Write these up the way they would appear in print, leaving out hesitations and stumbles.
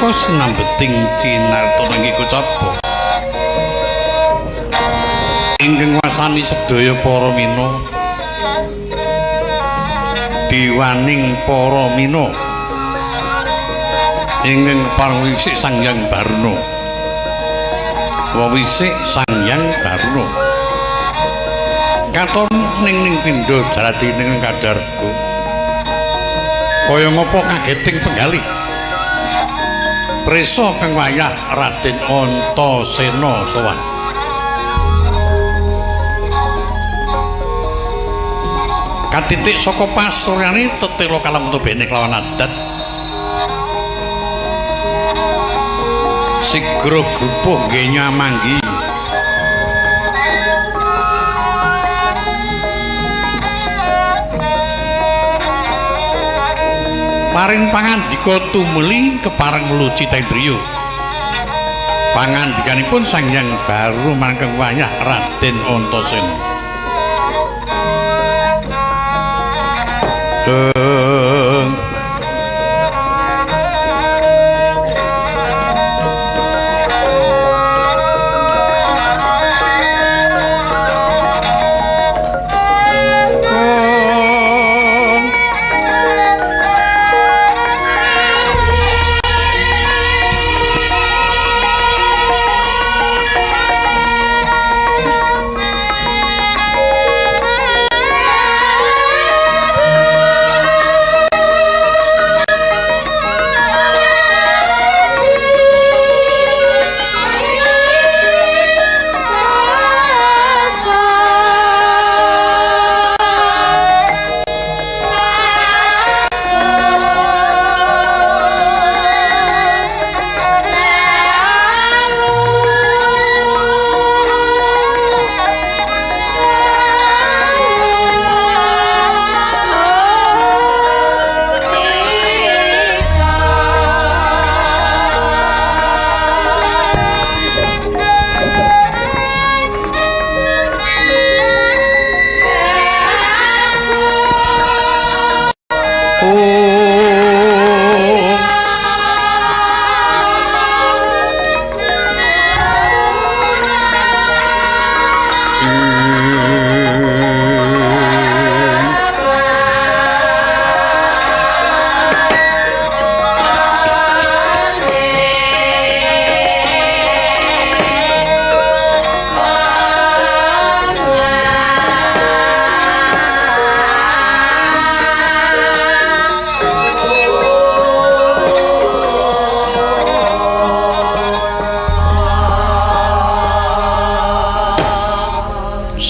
Minangka sinambeting cinarta nanging kucaba ingkang wasani sedaya para mina, diwaning para mina ingkang parwisik Sang Hyang Baruna, wawisik Sang Hyang Baruna katon ning pindha jaladi ning kadarga kaya ngapa kageting penggalih prisa kang wayah Raden Antasena sowan. Katitik saka pasuryane tetela kalamta bene kelawan adat sigra gupuh ngenya manggi paring pangandika tumuli kepareng Lucitendriya. Pangandikanipun Sang Hyang Baru mangkeng wayah Raden Antasena.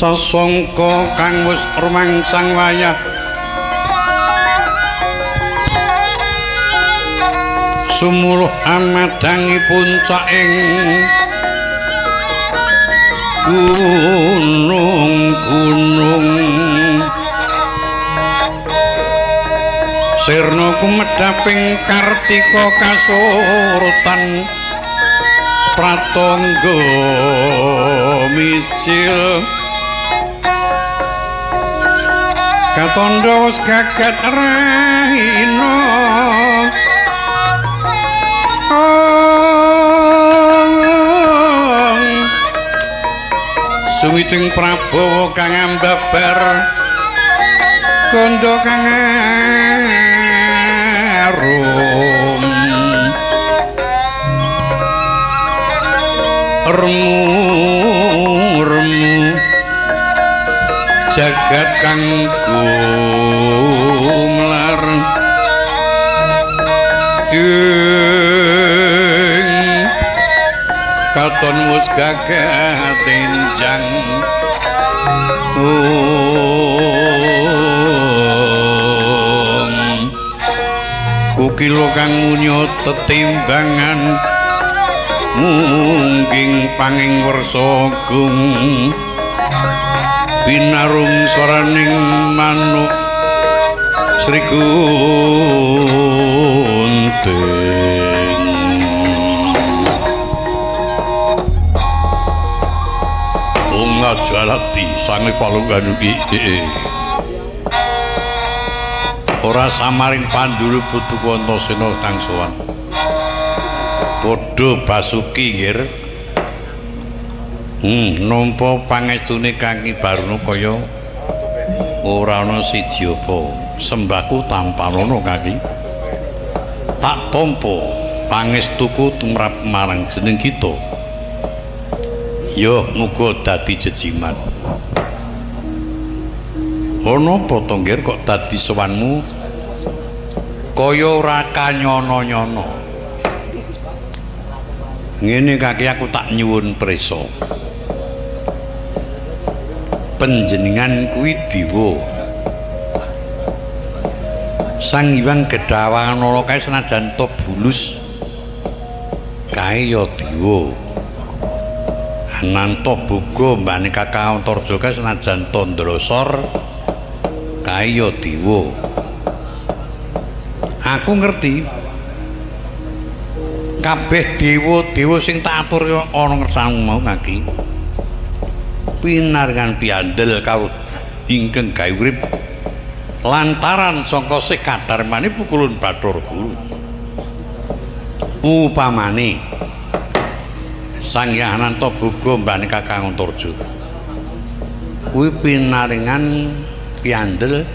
Sasongko kang wis rumangsang wayah sumuluh amadangi puncaking gunung-gunung sirna kumedhaping kartika kasurutan pratangga mijil katandha wis gagat rahina. Suwijeng Prabawa kang ambabar gandha kang arum remu remu jagat kang gumlar ing katon wis gagat enjang kukila kang munya tetimbangan mungking panging wersa gung binarum swaraning manuk Sri Gunting. Unga jalati sange palunggan iki ora samaring pandulu putuku Antasena kang sowan. Padha Basuki nggir. Nampa pangestune Kang Ki Baruna kaya ora ana siji apa. Sembahku tampanana Kaki. Tak tampa pangestuku tumrap marang jeneng kita. Ya muga dadi jejimat. Ana apa to nggir kok dadi sowanmu kaya ora kanyono-nyono. Ngene Kaki, aku tak nyuwun prisa. Panjenengan kuwi dewa. Sang Hyang Gedhawanala kae senajan to bulus kae ya dewa. Ananta Boga mbane Kakang Antarja kae senajan to ndrosor kae ya dewa. Aku ngerti kabeh dewa-dewa sing tak atur ana ngersamu mau Kaki. Pinaringan piandel karo ingkang gawe urip lantaran sangka sekadarmane pukulun Bathara Guru. Upamane Sang Hyang Ananta Boga mbane Kakang Antarja kuwi pinaringan piandel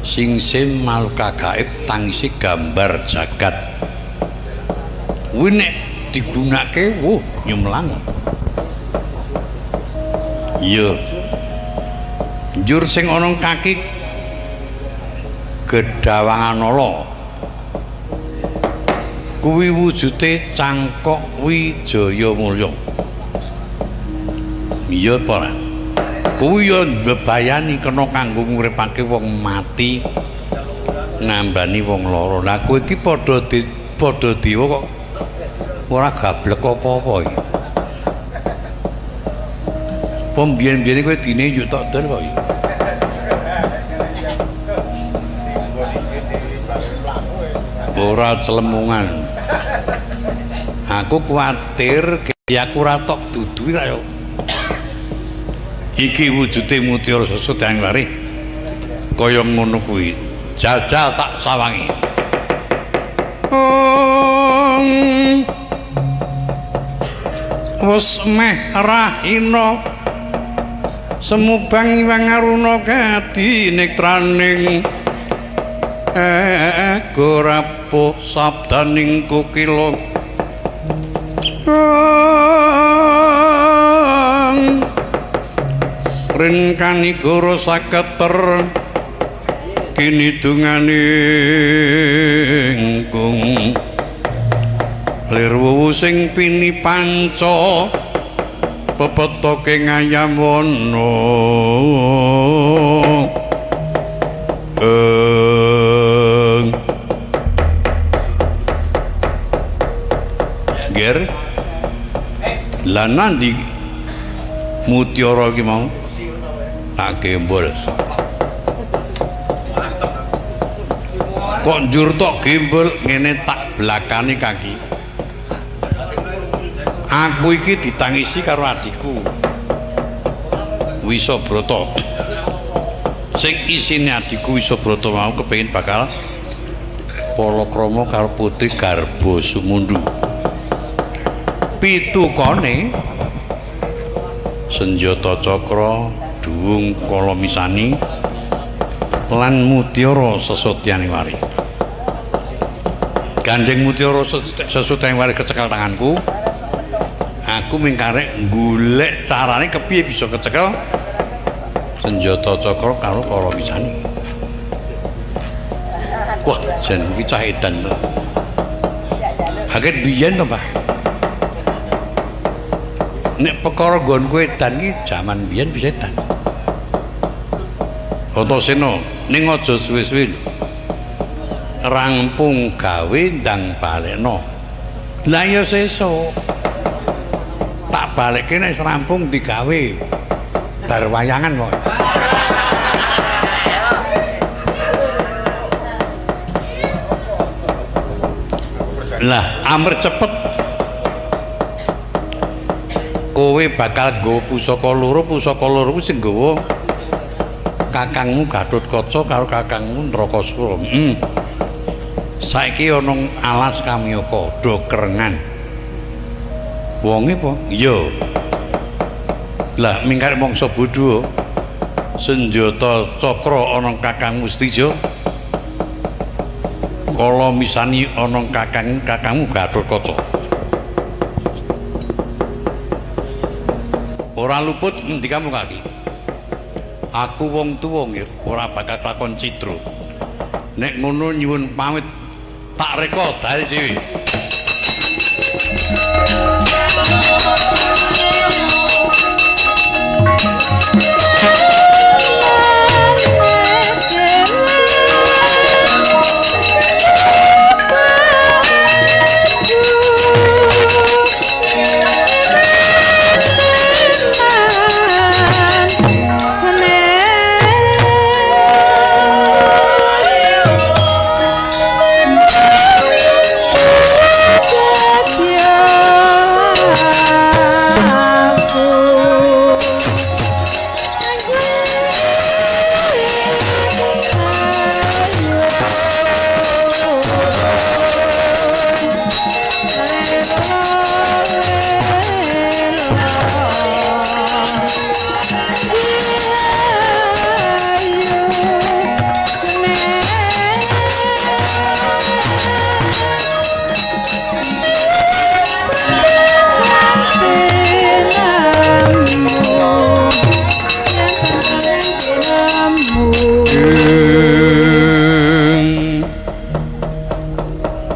sing sim maluka gaib tangise gambar jagat. Kuwi nek digunakake wuh nyumlang. Iya. Njur sing ana kaki Gedhawanganala kuwi wujude Cangkok Wijaya Mulya. Iya apa ora? Kuwi ya mbebayani kena kanggo nguripake wong mati nambani wong lara. Lah kowe iki padha dewa kok ora gablek apa-apa iki. Apa mbiyen-biyene kowe dine yo tok dol kok iki. Ora celemungan. Aku kuwatir aku ora tok duduhi ra yo. Iki wujude mutiara sesudang warih kaya ngono kuwi. Jajal tak sawangi. Wis meh rahina semubang iwang aruna kadi netraning ego rapuh sabdaning kukila. Rin kanigara saketer kini dungane ingkung lir wuwu sing pini panca pepetoke ngayamwana. Ger lah nandi mutiara iki mau tak gembol. Kok njur tok gembol ngene tak blakani kaki. Aku iki ditangisi karo adikku Wisabrata. Sing isine adikku Wisabrata mau kepengin bakal palakrama karo putri Garba Sumundu. Pitukane senjata cakra duwung kalamisani lan mutiara sesotyane wari. Gandeng mutiara sesotyane wari kecekel tanganku. Aku mung karek golek carane kepiye bisa kecekel senjata cakra karo kalamisani. Wah, jan iki cah edan to. Kaget biyen to, Pak. Nek perkara nggonku edan iki jaman biyen bisa edan. Antasena ning aja suwe-suwe lho. Rampung gawe ndang balekno. Lah ya sesuk. Tak balekke nek rampung digawe. Bar wayangan kok. Lah amr cepet kowe bakal nggawa pusaka loro, pusaka loro kuwi sing nggawa kakangmu Gatotkaca karo kakangmu Nrakasura. Saiki ana alas Kamyaka do kerengan. Wonge apa? Iya. Lah mingkar mangsa bodho senjata cakra ana Kakang Mustija. Kala misani ana kakangmu Gathotkaca. Ora luput ngendikamu kaki. Aku wong tuwa ngir ora bakal lakon cidra. Nek ngono nyuwun pamit tak reka dae dhewe.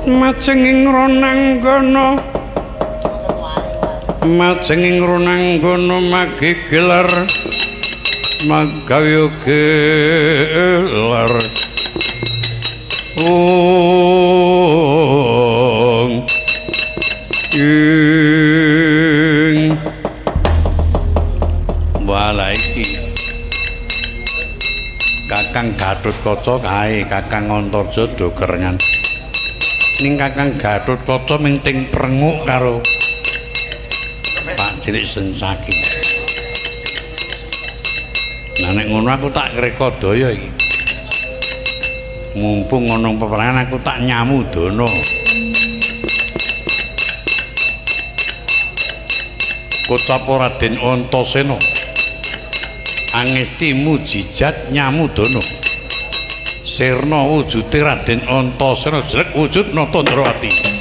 Majenging ronanggana, majenging ronanggana magigelar magawe gelar. Ong ing wala iki Kakang Gathotkaca kae Kakang Antarja do kerengan. Ning Kakang Gathotkaca minting prenguk karo Pak Cilik Sencaki. Nah nek ngono aku tak ngreka daya iki. Mumpung ana peperangan aku tak nyamu dana. Kocap Raden Antasena angesti mujijat nyamu dana. Sirna wujude Raden Antasena jrek wujud Nata Ndrawati.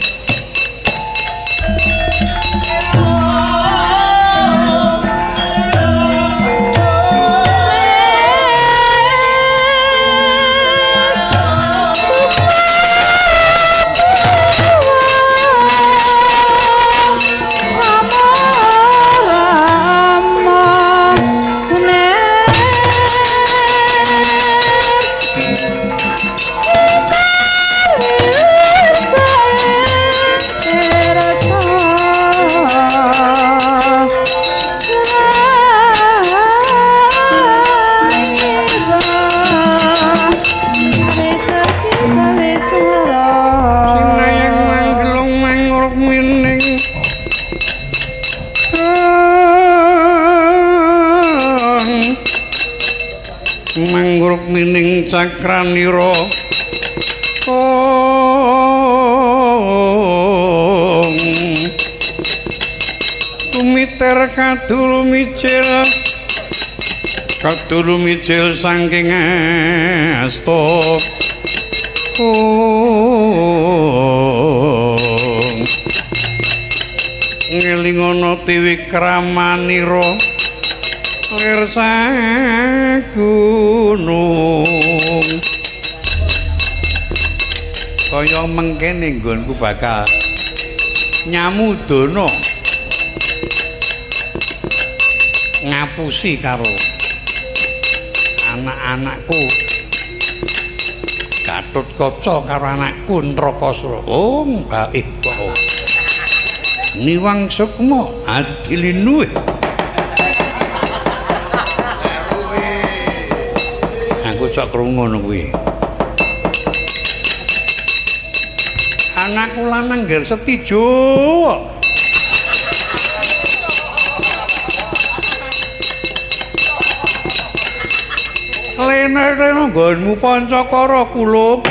Mining cakranira ong tumiter kadulu mijil kadulu mijil saking asta ong ngelingono tiwikramanira lir sagunung. Kaya mengkene nggonku bakal nyamu dana ngapusi karo anak-anakku Gathotkaca karo anakku Nrakasura. Oh, baik kok. Niwang sukma adilinuh. Aku cok krungu ngono kuwi. Anakku lanang ngger setijo. Lene-lene nggonmu Pancakara kulup.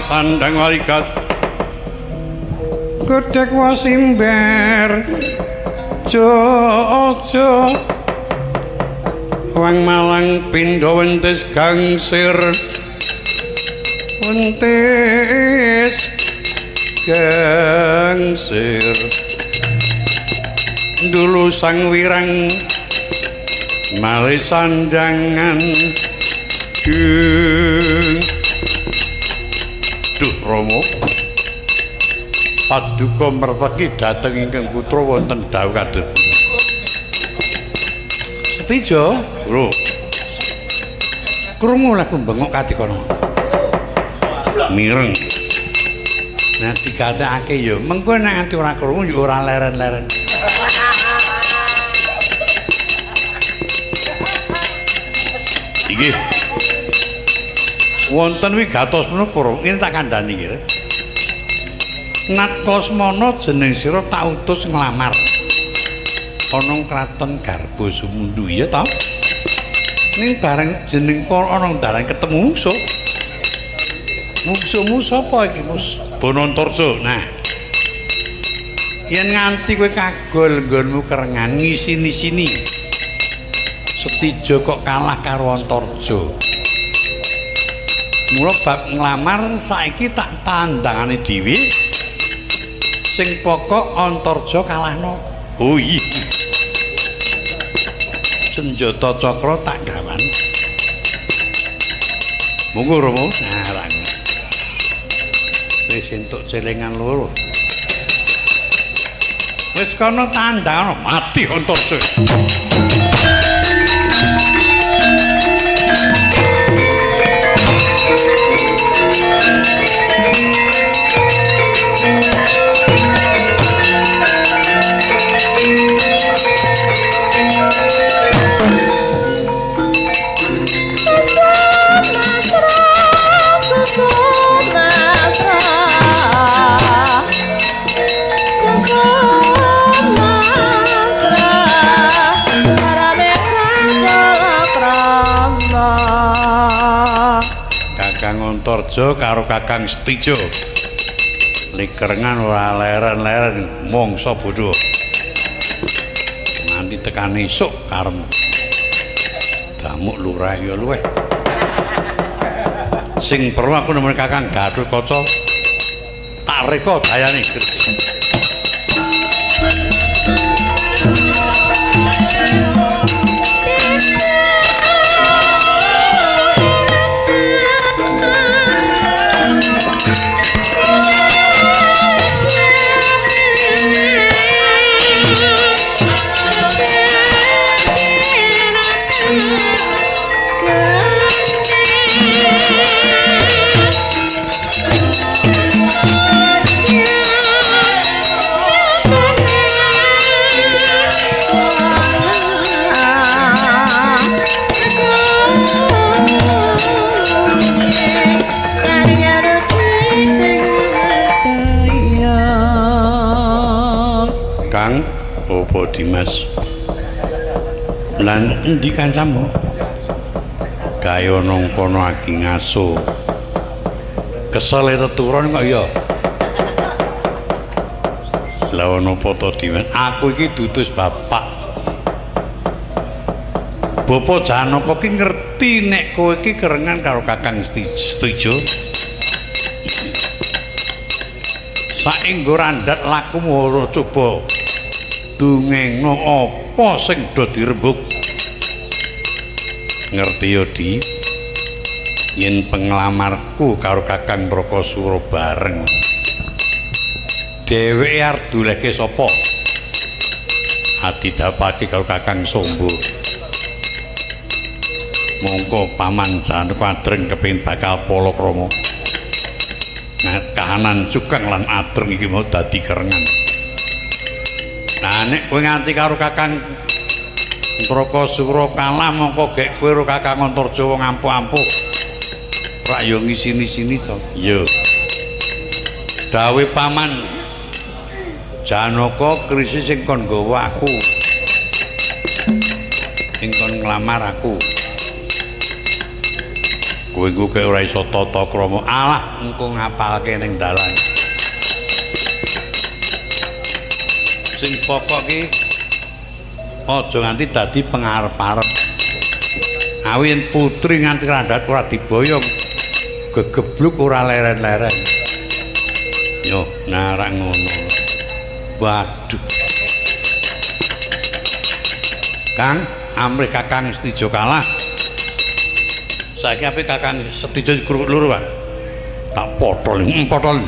Sandang walikat godhek wasimber aja wang malang pindha wentis gangsir wentis gangsir dulu sang wirang malih sandangan dung. Duh Rama, paduka merpeki dhateng ingkang putra wonten dawuh kados Setijo, lho. Krungu lagu bengok kadikono. Mireng. Nah digatekake ya, mengko nek nganti ora krungu ya ora leren-leren. Iki wonten wigatos menapa ngene tak kandhani iki. Natklasmana jeneng sira tak utus nglamar ana kraton Garba Sumundu ya ta. Ning bareng jeneng ana dalan ketemu mungsuh. Mungsuhmu sapa iki? Mus Bonantarja. Nah. Yen nganti kowe kagol nggonmu kerengan ngisini-sini. Setijo kok kalah karo Antarja. Mula bab nglamar saiki tak tandangane dhewe. Sing pokok Antarja kalahno. Oh iya. Senjata cakra tak gawan. Monggo Rama. Nah, wis entuk celengan loro. Wis kono tandang mati Antarja. Kakang Antarja karo Kakang Setijo likerengan ora leren-leren mangsa bodho nganti tekan esuk karem damuk lurah ya luweh sing perlu aku nemen Kakang Gatotkaca tak reka dayane gresik. Kang opo Dimas? Lan endi kancamu? Kaya nang kono agi ngaso. Kesel teturon kok ya. Lah ana apa to Dimas? Aku iki diutus bapak. Bapak Janaka ki ngerti nek kowe iki kerengan karo Kakang Setujo. Saengga randhat lakumu ora coba dungengno apa sing do dirembug. Ngerti ya Di, yen penglamarku karo Kakang Trakasura bareng. Dheweke arep dolehke sapa? Adidapake karo Kakang Sombo. Mongko paman Janaka adreng kepengin bakal palakrama. Nah, kahanan cukang lan adreng iki mau dadi kerengan. Nah, nek kowe nganti karo Kakang Trakasura kalah mongko gek kowe karo Kakang Antarja wong ampuh-ampuh. Rak yo ngisini-sini to. Iya. Dawuh paman Janaka krisi sing kon nggawa aku. Sing kon nglamar aku. Kowe engko kaya ora iso tata krama. Alah, engko ngapalke ning dalan. Sing pokok ki aja nganti dadi pengarep-arep. Awin putri nganti randhat ora diboyong, gegebluk ora leren-leren. Yo, narak ngono. Waduh. Kang, amrih Kakang Setijo kalah. Saiki ape Kakang Setijo kruk loro, Pak. Tak potol, potol.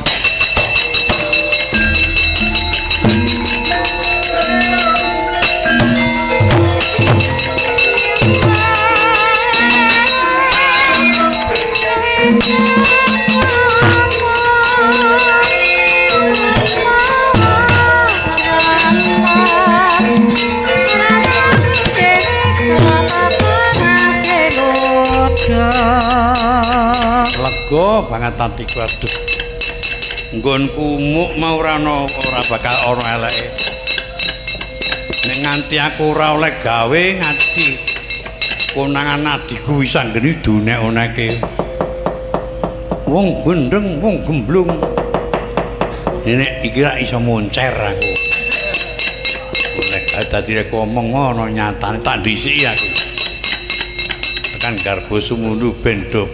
Lega banget atiku, aduh. Nggonku muk mau ora ana, ora bakal ana eleke. Nek nganti aku ora oleh gawe nganti konangan adhiku wis anggene dunek-uneke. Wong gendeng, wong gemblung. Nek iki rak iso moncer aku. Oleh dadi rek omong ngono nyatane tak dhisiki aku. Tekan garba sumundu ben do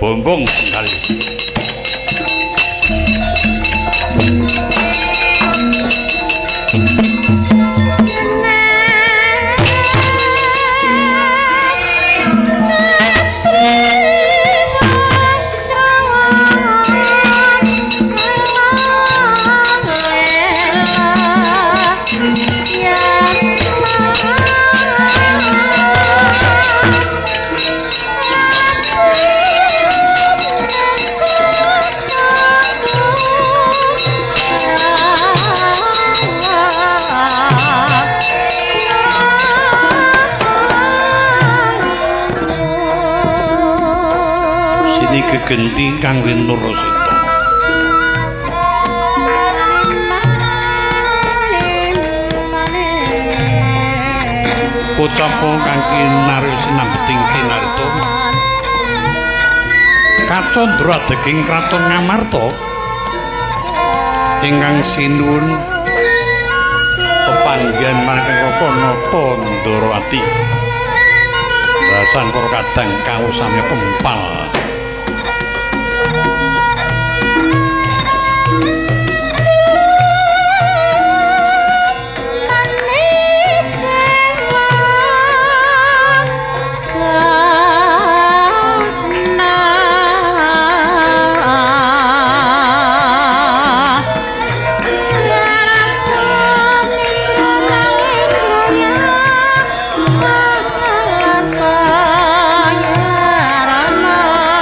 bombong kali. Gegenti kang Winurasita. Kocapa kang kinarya sinambeting kinarta. Kacandra adeging kraton Ngamarta ingkang sinuwun pepanggihan marang Raka Nata Ndorowati. Dasan para kadang kawusamya kempal. Rama.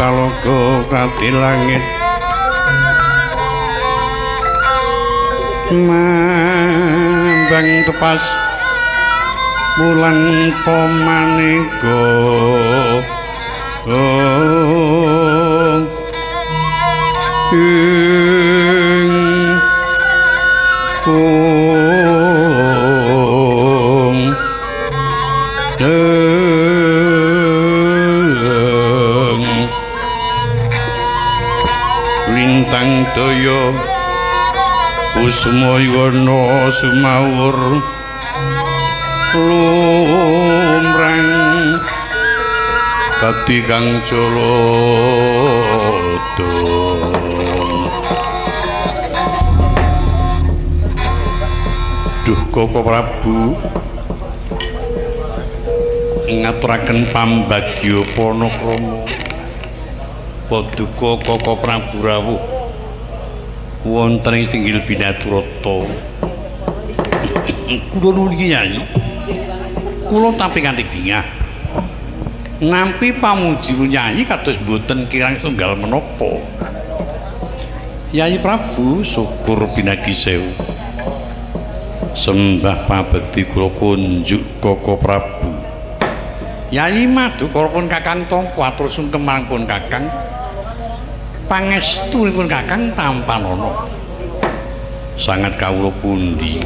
talaga kati langit mambang tepas wulan pamaneka ing lintang daya kusuma yuwana sumawur lumrang dadi kang jolodong. Duh Koko Prabu ngaturaken pambagya panakrama paduka Koko Prabu rawuh wonten ing singgil Binaturata. Kula nuwun Kyai, kula tampi kanthi bingah nampi pamuji Kyai kados boten kirang setunggal menapa. Yai Prabu syukur pinagi sewu sembah pabekti kula kunjuk Koko Prabu. Yai madukara pun Kakang tampa atur sungkem marang pun Kakang, pangestunipun Kakang tampanana. Sangat kawula pundi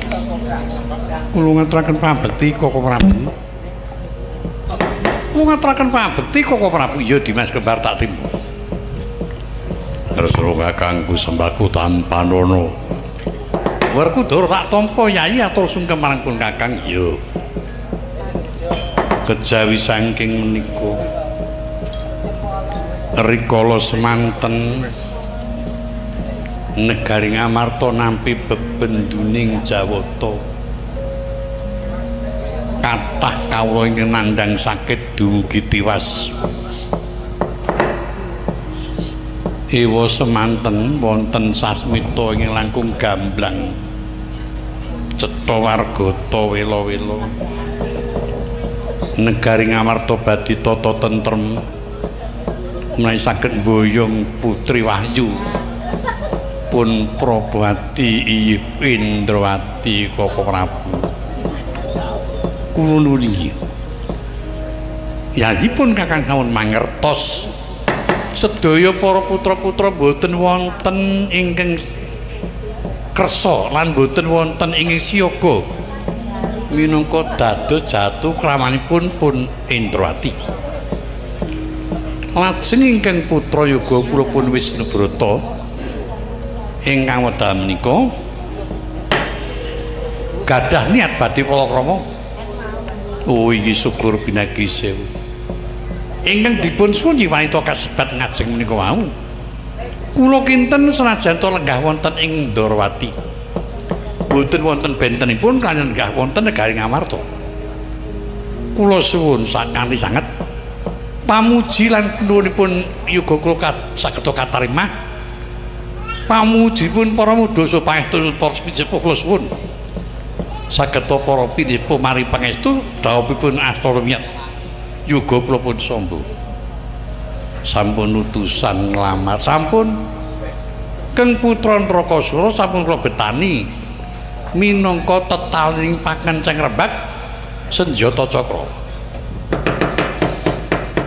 kula ngaturaken pabekti Koko Prabu. Kula ngaturaken pabekti Koko Prabu. Ya Dimas Kembar tak trima. Tresna Kakangku sembahku tampanana. Werkudara tak tampa Yai atur sungkem marang pun Kakang. Ya kejawi saking menika rikala semanten negari Ngamarta nampi bebenduning Jawata kathah kawula ingkang nandhang sakit dumugi tiwas. Ewa semanten wonten sasmita ingkang langkung gamblang cetha wargata wela-wela. Negari Ngamarta badhe tata tentrem menawi saged mboyong Putri Wahyu pun Prabawati Indrawati Koko Prabu. Kula nuwun Yayipun Kakang sampun mangertos sedaya para putra-putra boten wonten ingkang kersa lan boten wonten ingkang siyaga minangka dados jatuh kramanipun pun Indrawati. Lajeng ingkang putra yoga kula pun Wisnubrata ingkang wekdal menika gadah niat badhe palakrama. Oh iki syukur pinagi sewu. Ingkang dipun suwun wanita kasebat ngajeng menika wau. Kula kinten senajan to lenggah wonten ing Ndorowati. Boten wonten bentenipun kaliyan lenggah wonten negari Ngamarta. Kula suwun sakanthi sanget pamuji lan nuwunipun yoga kula saged katarimah. Pamujipun para mudasa pangestu para sepuh kula suwun. Saged para pinisepuh mari pangestu dhawuhipun asta rumiyat yoga kula pun sombo. Sampun utusan nglamar sampun Keng putra Ndrakasura sampun kula betani minangka tetaling pakenceng rebak senjata cakra.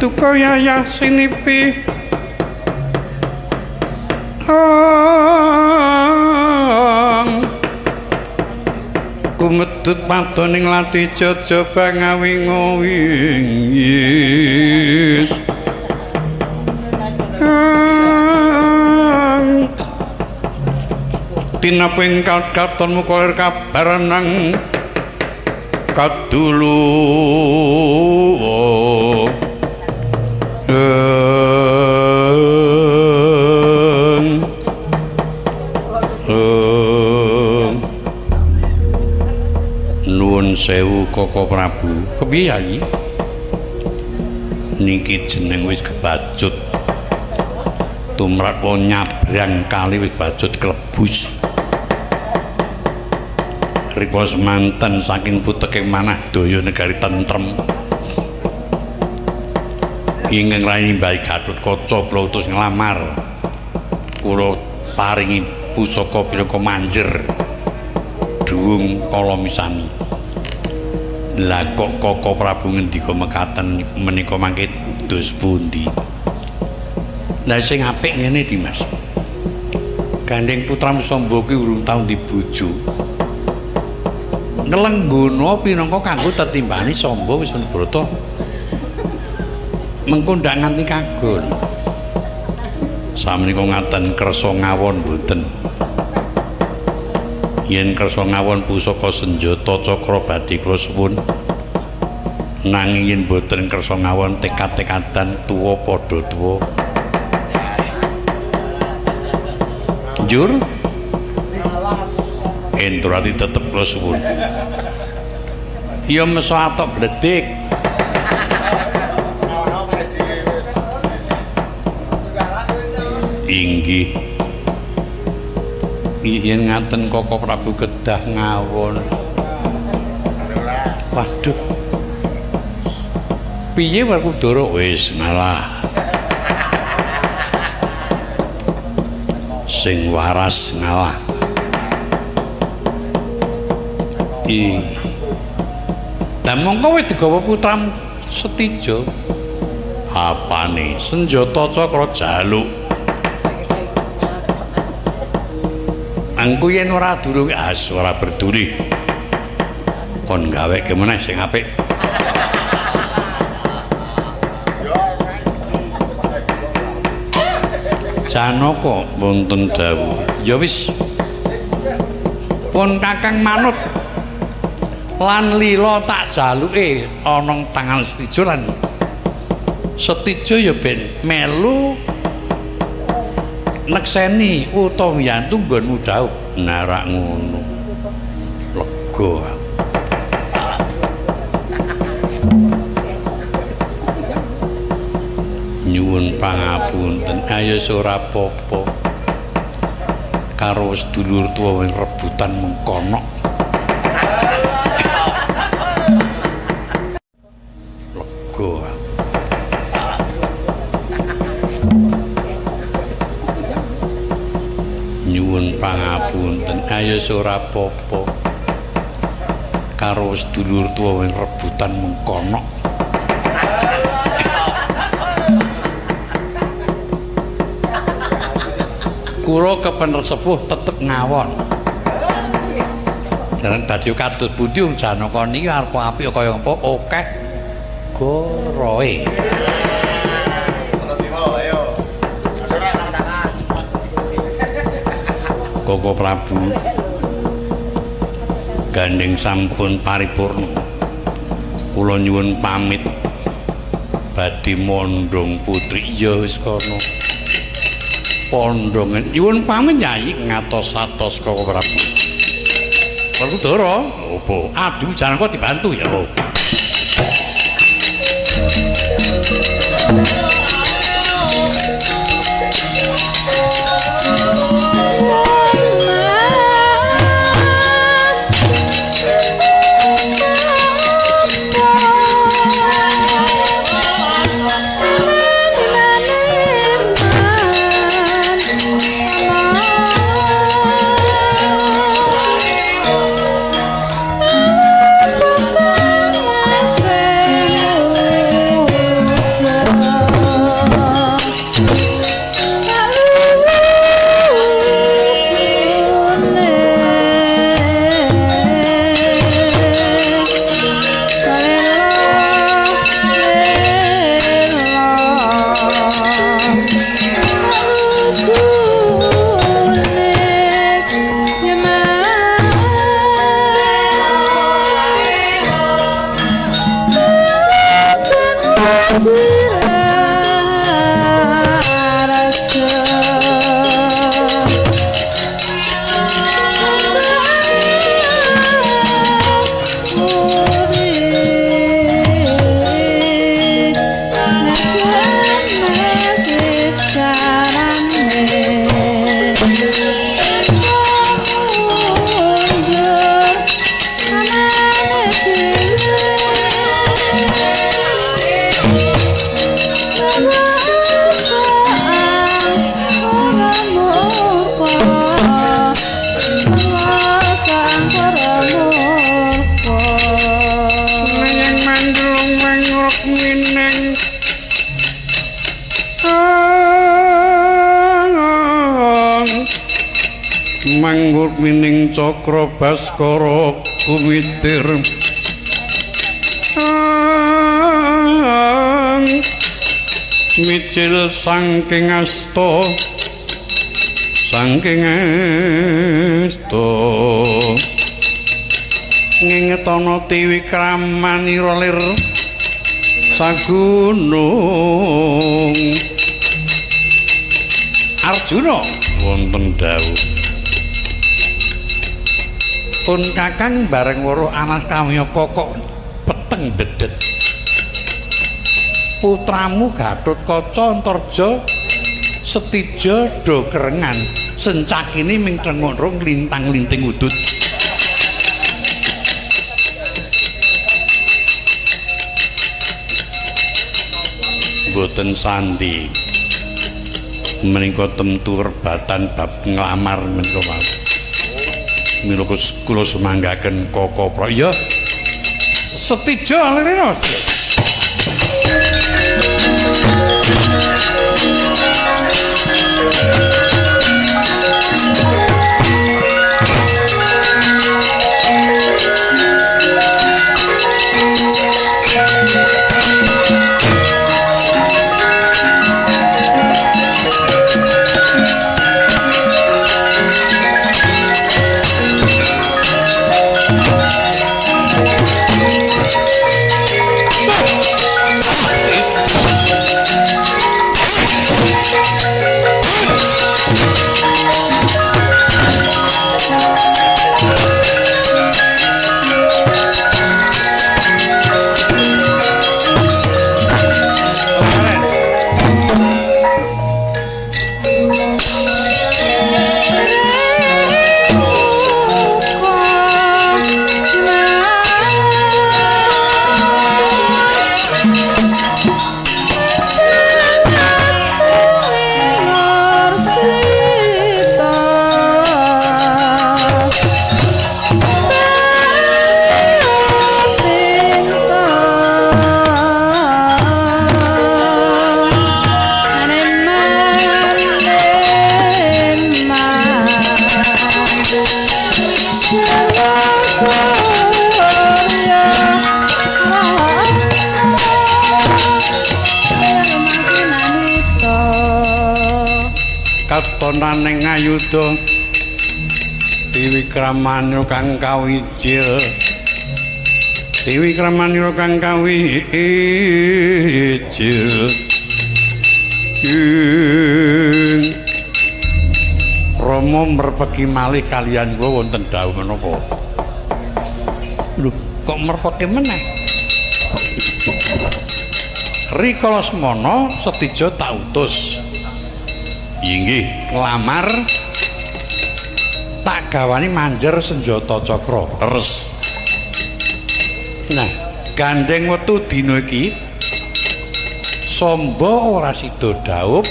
Duka yayah sinipi kumedhut padoning lati jaja bangawingowingis. Tinaping katon mukolir kabar nang kadulu nuwun sewu Koko Prabu. Kepiye Yai? Niki jeneng wis kebacut tumrap wong nyabrang kali wis bacut klebus. Rikala semanten saking puteking manah daya negari tentrem. Ingkang rayi Mbah Gatotkaca kula utus nglamar. Kula paringi pusaka pinaka manjer dhuwung kala misani. Lah kok Koko Prabu ngendika mekaten menika mangke dos pundi? Lah sing apik ngene Dimas. Gandeng putramu Samba kuwi urung tau dibojo. Nglenggono pinangka kanggo tetimbane Samba Wisnubrata. Mengko ndak nganti kagon. Samenika ngaten kersa ngawon mboten. Yen kersa ngawon pusaka senjata cakra badhe kula suwun. Nanging yen mboten kersa ngawon tekad-tekadan tuwa padha tuwa. Njur Endurati tetep kula suwun. Ya meso atok bledek. Inggih. Yen ngaten Koko Prabu kedah ngawon. Waduh. Piye Werkudara wis ngalah. Sing waras ngalah. Lah mongko wis digawa putramu Setija. Apane? Senjata cakra jaluk. Angku yen ora durung as ora berduri. Kon gaweke meneh sing apik. Janaka wonten dawuh. Ya wis. Pun Kakang manut. Lan lila tak jaluke ana tangan Setija lan Setija ya ben melu nekseni utawa mbiyantu nggonmu dhaup. Narak ngono. Lega. Nyuwun pangapunten. Ayo ora apa-apa. Karo sedulur tuwa rebutan mengkono. Lega. Nyuwun pangapunten. Ayo ora apa-apa. Karo sedulur tuwa rebutan mengkono. Kula kepener sepuh tetep ngawon. Jaran badhe kados pundi wong Janaka niki arep apik kaya apa akeh goroe. Koko Prabu gandeng sampun paripurna. Kula nyuwun pamit badhe mondhong putri. Ya wis kono. Pondongan nyuwun pamit Nyai ngatos-atos Koko Prabu. Werkudara, opo? Aduh, Janaka dibantu ya. Mas Manggur mining cakra baskara kumitir micil saking asta saking asta ngingetana tiwikramanira lir sagunung. Arjuna wonten dawuh pun kakang bareng weruh anas kamyaka kok peteng dedet. Putramu Gatotkaca Antarja Setija do kerengan sencakine ming tengok lintang-linting udut. Mboten sandi menika temtu rebatan bab nglamar menika wau. Mila kula sumanggaken Koko Pra. Iya. Setija lirena. Katonane ngayuda Tiwikramanya kang kawijil Tiwikramanya kang kawijil Rama merpeki malih kaliyan kula wonten dawuh menapa? Lho, kok merpeki meneh? Rikala semana Setija tak utus. Inggih, nglamar tak gawani manjer senjata cakra. Terus. Nah, gandeng wetu dina iki Samba ora sida dhaup.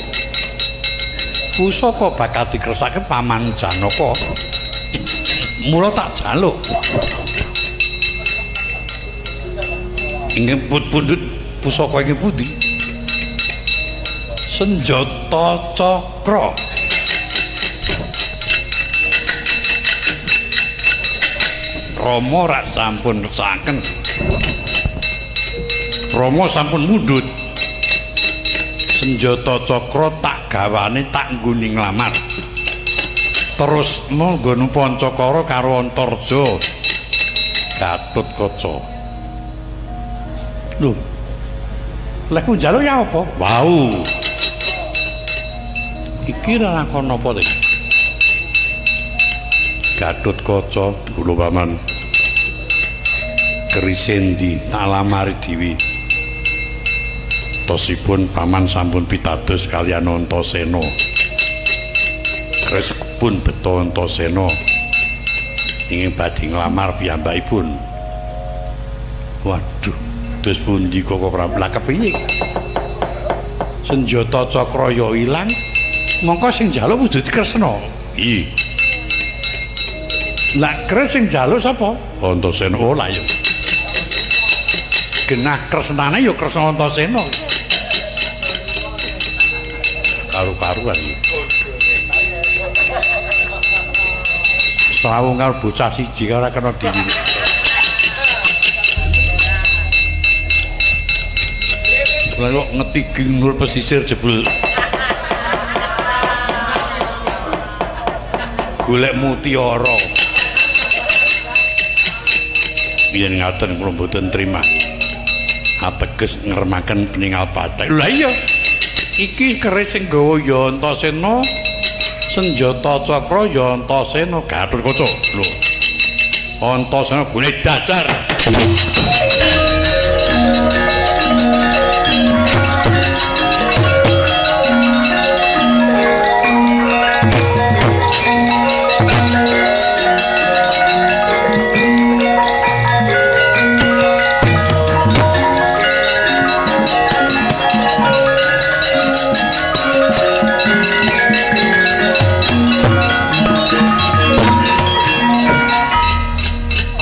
Pusaka bakal dikresake Paman Janaka. Mula tak jaluk. Inggih pundhut pusaka iki pundi? Senjata cakra. Rama rak sampun ngersakaken. Rama sampun mundhut. Senjata cakra tak gawane tak nggone nglamar. Terus monggo Pancakara karo Antarja Gatotkaca. Lho. Lha ku njaluk ya apa? Wau. Iki lakon apa to? Gatotkaca kula paman. Kerise endi tak lamari dewi. Tosipun paman sampun pitados kaliyan Antasena. Keris pun beto Antasena ingin badhe nglamar piyambakipun. Waduh, dos pundi Koko Prabu? Lah kepiye? Senjata cakra ya ilang. Mongko sing njaluk wujud Kresna. Iya. Lah kres sing njaluk sapa? Antasena. Oh lah ya. Genah kresnane ya Kresna Antasena. Karu-karuan iki. Srawung karo bocah siji ora kena diri. Lah kok ngetigi nur pesisir jebul. Golek mutiara. Yen ngaten kula mboten trima. Ateges ngremaken peninggal patek. Lah iya. Iki keris sing gawa ya Antasena, senjata cakra ya Antasena, Gatotkaca. Lho. Antasena gone dajar.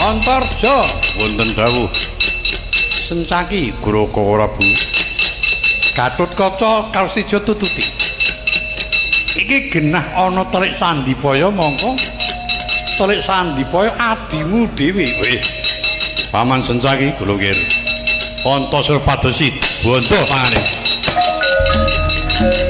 Antarja wonten dawuh. Sencaki Guraka Prabu. Gatotkaca Karsija tututi. Iki genah ana telik Sandipaya mongko telik Sandipaya adimu dhewe. Weh. Paman Sencaki kula nggih. Antasura padosi bondo tangane. Rama.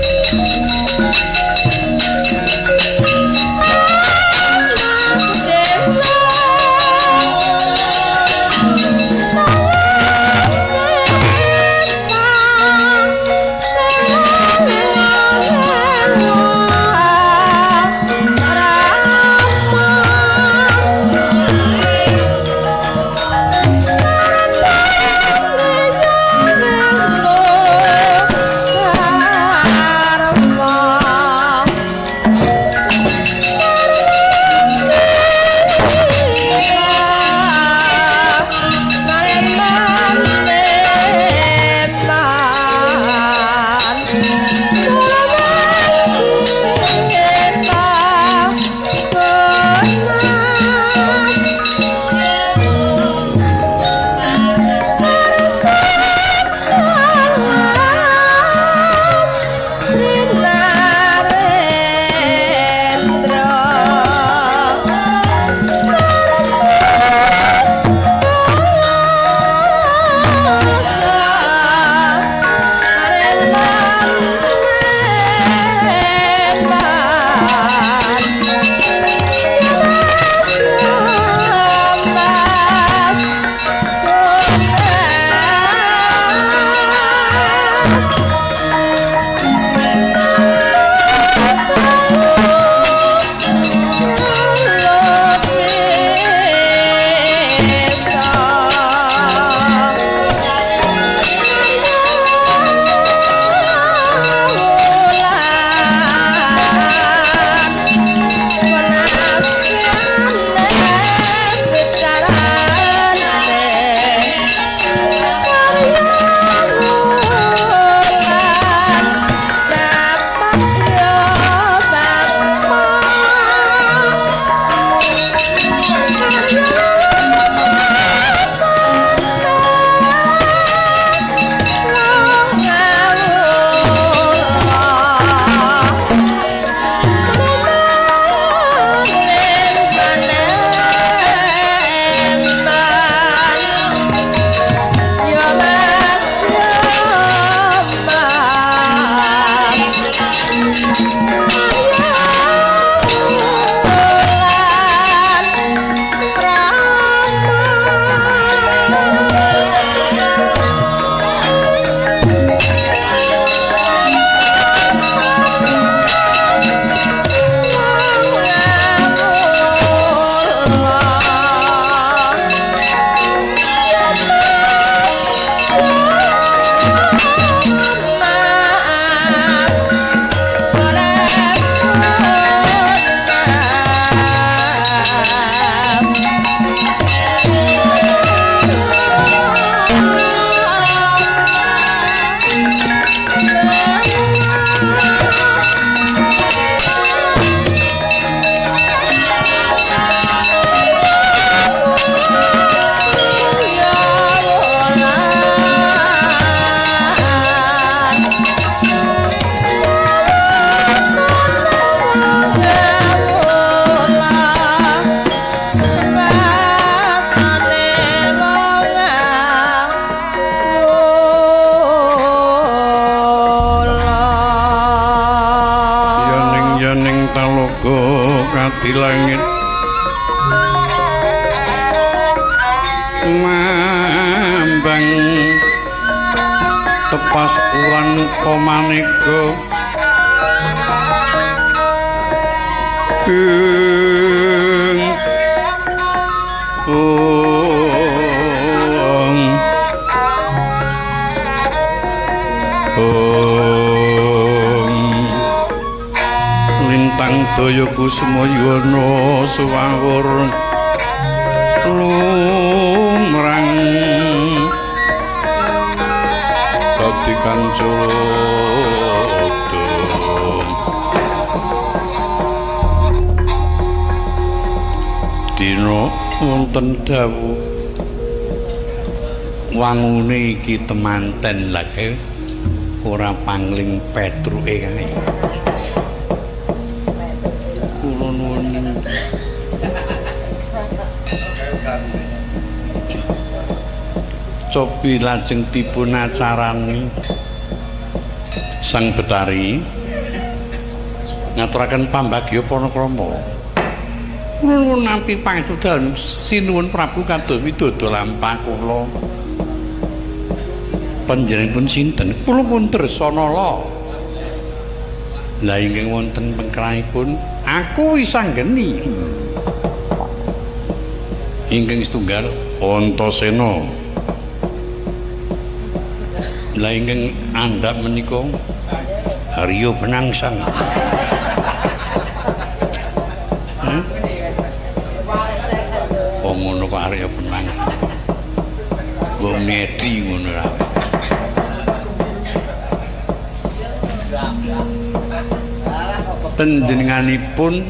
di langit mambang tepas uran muka maneka ing ong ong lintang daya kusuma yuwana suwawur lumrang dadi kanculada dina wonten dawuh wangune iki temanten lha ora pangling petruke kae. Kula nuwun cobi lajeng dipun acarani Sang Betari ngaturaken pambagya panakrama. Kula nuwun nampi pangestu sinuwun Prabu kados widodo lampah kula. Panjenenganipun sinten? Kula pun Dresanala. Lah ingkang wonten pengkrahipun aku Wisanggeni. Ingkang setunggal Antasena. Lah ingkang andhap menika Arya Penangsang. Wong ngono kok Arya Penangsang. Mbok medi ngono ra. Panjenenganipun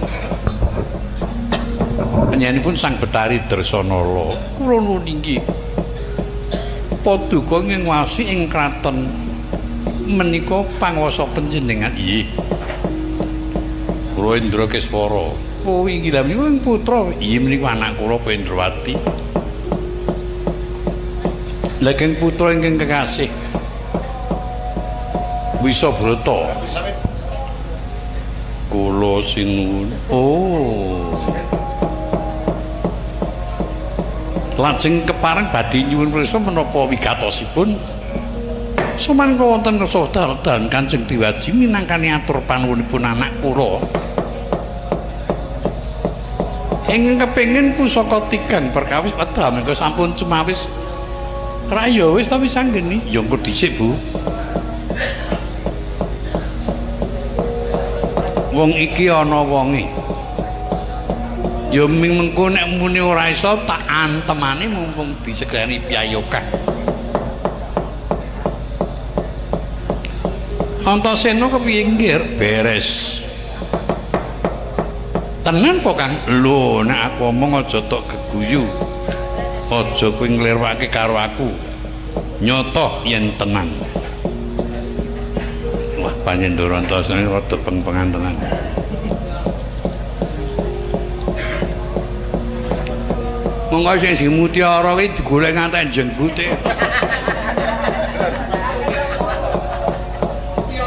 Sang Betari Dresanala. Kula nuwun inggih. Paduka ngwasi ing kraton menika panguwasa panjenengan. Inggih. Kula Indra Keswara. Oh inggih lha menika putra. Inggih menika anak kula Indrawati. Lha keng putra ingkang kekasih Wisabrata. Kula sinuwun. Oh. Lajeng kepareng badhe nyuwun prisa menapa wigatosipun. Sumanggha wonten kersa dalan Kanjeng Dewaji minangkani atur panuwunipun anak kula. Ingkang kepengin pusaka tigang perkawis wedal menika sampun cumawis. Ra ya wis ta Wisanggeni. Ya engko dhisik, Bu. Wong iki ana wonge. Ya ming mengko nek muni ora iso tak antemane mumpung disegani piyayi akeh. Antasena kepiye nggir? Beres. Tenan po Kang? Lho nek aku omong aja tok geguyu. Aja kowe nglirwake karo aku. Nyoto yen tenan. Wah, pancen Ndoro Antasena rada peng-pengan tenan. Monggo sing mutiara kuwi digolek ngantek jenggute.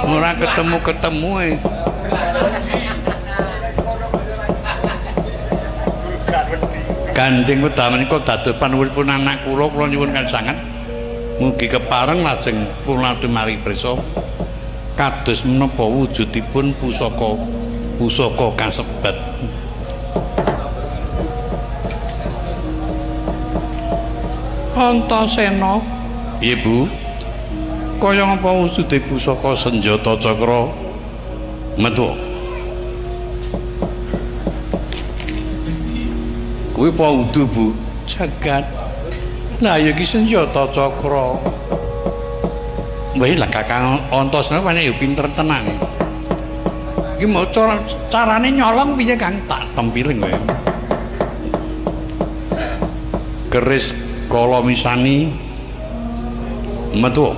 Ora ketemu-ketemu e. Gandeng wedal menika dados panuwunipun anak kula, kula nyuwun sanget mugi kepareng lajeng kula tumari prisa kados menapa wujudipun pusaka pusaka kasebat. Antasena, piye Bu? Kaya ngapa wujude pusaka senjata cakra metu? Kuwi apa udu Bu? Jagat. Lah ya iki senjata cakra. Wah, lah Kakang Antasena pancen ya pinter tenan. Iki mau carane nyolong piye Kang? Tak tempiling kowe. Keris kala misani metu.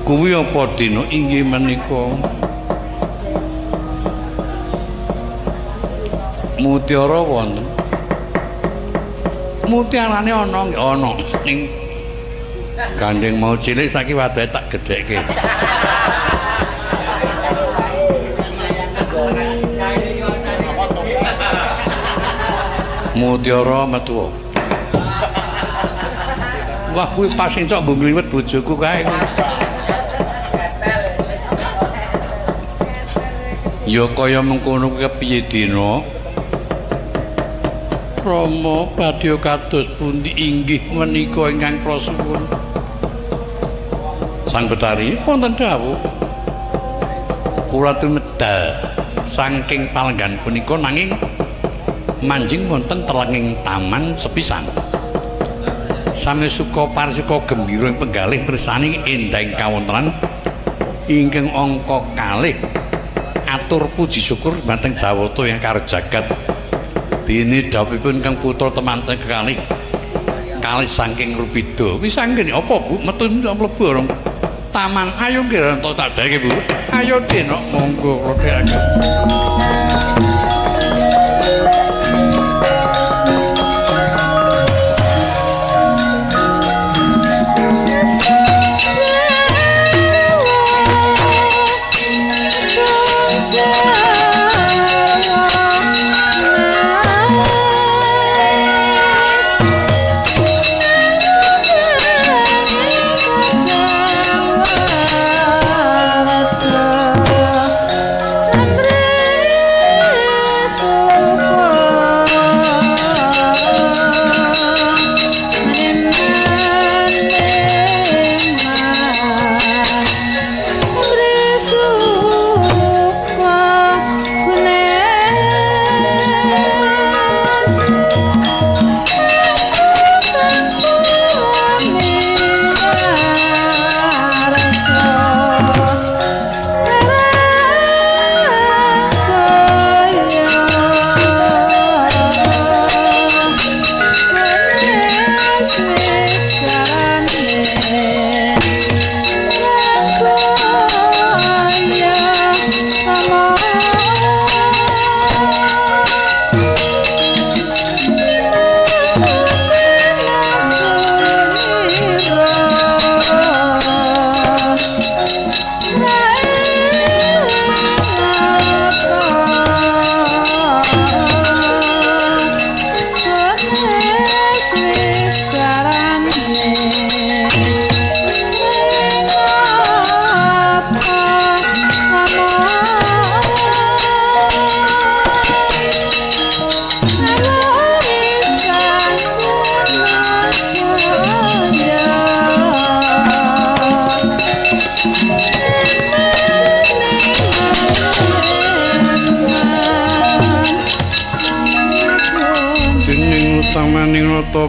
Kuwi apa dina inggih menika mutiara wonten. Mutiarane ana nggih ana ning gandeng mau cilik saiki wadahe tak gedhekke. Mutiara metu. Wah kuwi pas encok nggo ngliwet bojoku kae. Ya kaya mengkono kuwi kepiye dina? Rama badhe kados pundi inggih menika ingkang kula suwun. Sang Betari wonten dawuh. Kula tumedal saking palenggan punika nanging manjing wonten telenging taman sepisan. Sami suka parisuka gembira ing penggalih mirsani endahing kawontenan ingkang angka kalih atur puji syukur dhumateng Jawata yang karo jagat. Dene dhawuhipun kang putra temanten kekalih kalih saking Rupida. Wis anggene apa Bu metu mlebu orang taman. Ayo nggih tak dheke Bu. Ayo Denok monggo kula dhekake.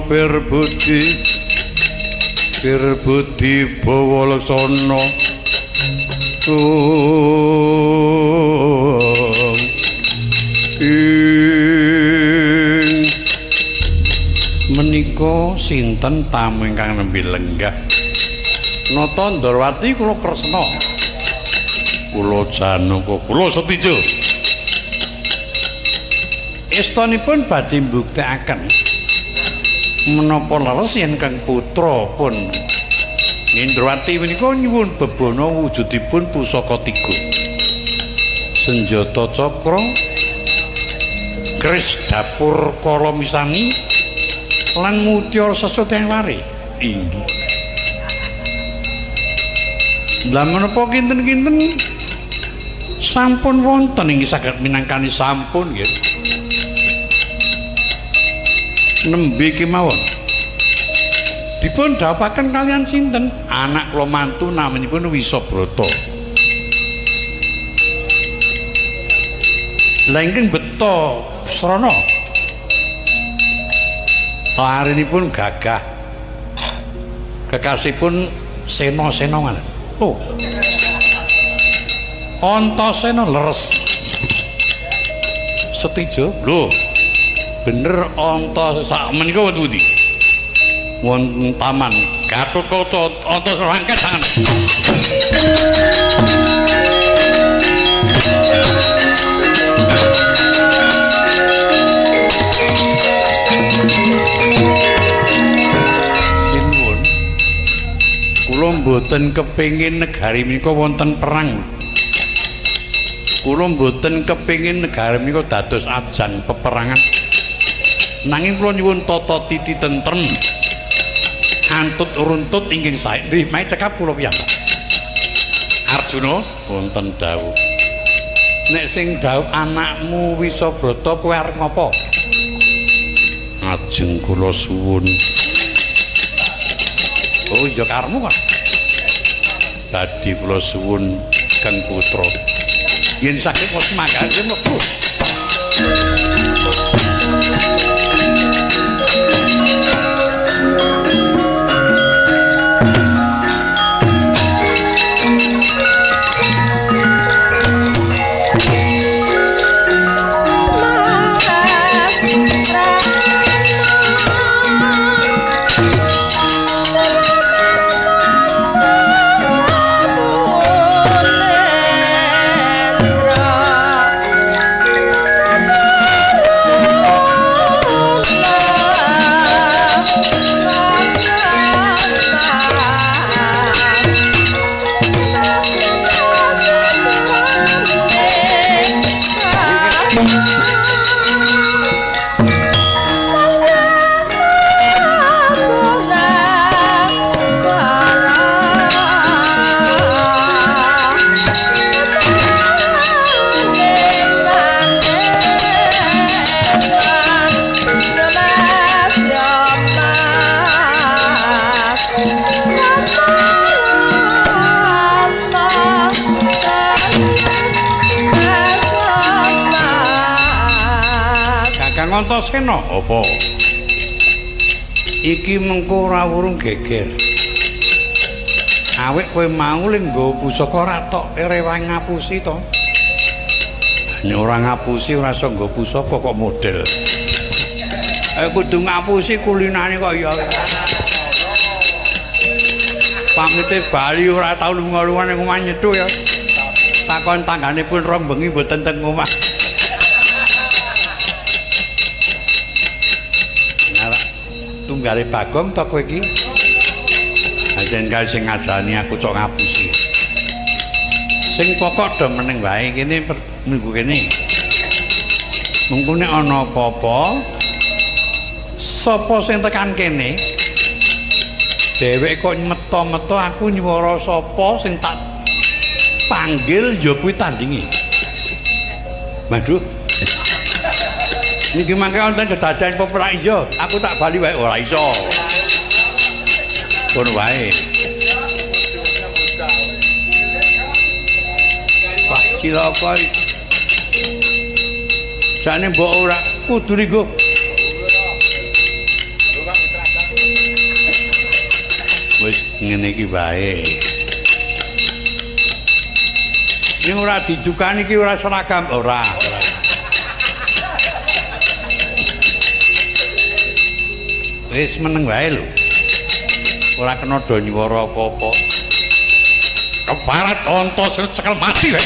Pirbudi Pirbudi bawa laksana ing menika sinten tamu ingkang nembe lenggah Nata Ndorowati kula Kresna kula Janaka kula Setijo estunipun badhe mbuktekaken menapa leres yen kang putra pun Indrawati menika nyuwun bebana wujudipun pusaka tiga senjata cakra keris dapur kala misani lan mutiara sesoteng lare inggih. Lah menapa kinten-kinten sampun wonten ing saged minangkani sampun nggih nembe kemawon dipun dhawuhaken kalian sinten anak kula mantu namanipun Wisabrata. Lah ingkang beta srana larinipun gagah kekasihipun sena-sena. Oh Antasena leres Setijo lho bener anta sak menika wonten pundi? Wonten taman Gatotkaca anta rangket tangan. Sinuwun. Kula mboten kepengin negari menika wonten perang. Kula mboten kepengin negari menika dados ajang peperangan. Nanging kula nyuwun tata titi tentrem. Antut runtut ingkang sae. Nggih, mae cekap kula piyambak. Arjuna wonten dawuh. Nek sing dawuh anakmu Wisabrata kowe arep ngopo? Ajeng kula suwun. Oh iya karepmu kok. Badhe kula suwun Kang Putra. Yen saged kula semanggahe mlebu. Antasena apa? Iki mengko ora wurung geger. Awit kowe mau ling nggawa pusaka ora tok rewang ngapusi to. Nek ora ngapusi ora iso nggawa pusaka kok model. Kudu ngapusi kulinane kok ya. Pamite bali ora tau lunga-lunga ning omah nyethu ya. Takon tanggane pun rong bengi mboten teng omah. Tunggale Bagong to kowe iki? Ajen kae sing ngajani aku cok ngapusi. Sing pokok do meneng wae kene minggu kene. Mengko nek ana apa-apa sapa sing tekan kene? Dheweke kok meto-meto aku nyuwara sapa sing tak panggil ya kuwi tandingi. Waduh. Niki mangke wonten kedadean peperak iya, aku tak bali wae ora iso. Kono wae. Wah, cilaka iki. Jane mbok ora kudu nggo. Wis ngene iki wae. Ning ora didukani iki ora seragam ora. Wis meneng wae lho. Ora kena do nyuwara apa-apa. Keparat Antasena cekel mati wae.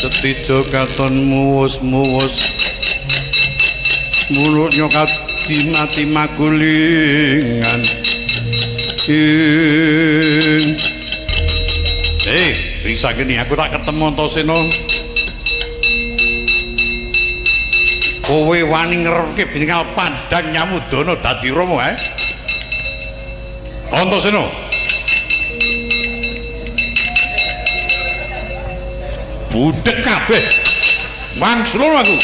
Setija katon muwus-muwus mulutnya kati mati magulingan. Bisa gini aku tak ketemu Antasena. Kowe wani ngerepke bingal pandang Nyamudana dadi Rama ae. Antasena. Budek kabeh. Wangsul aku.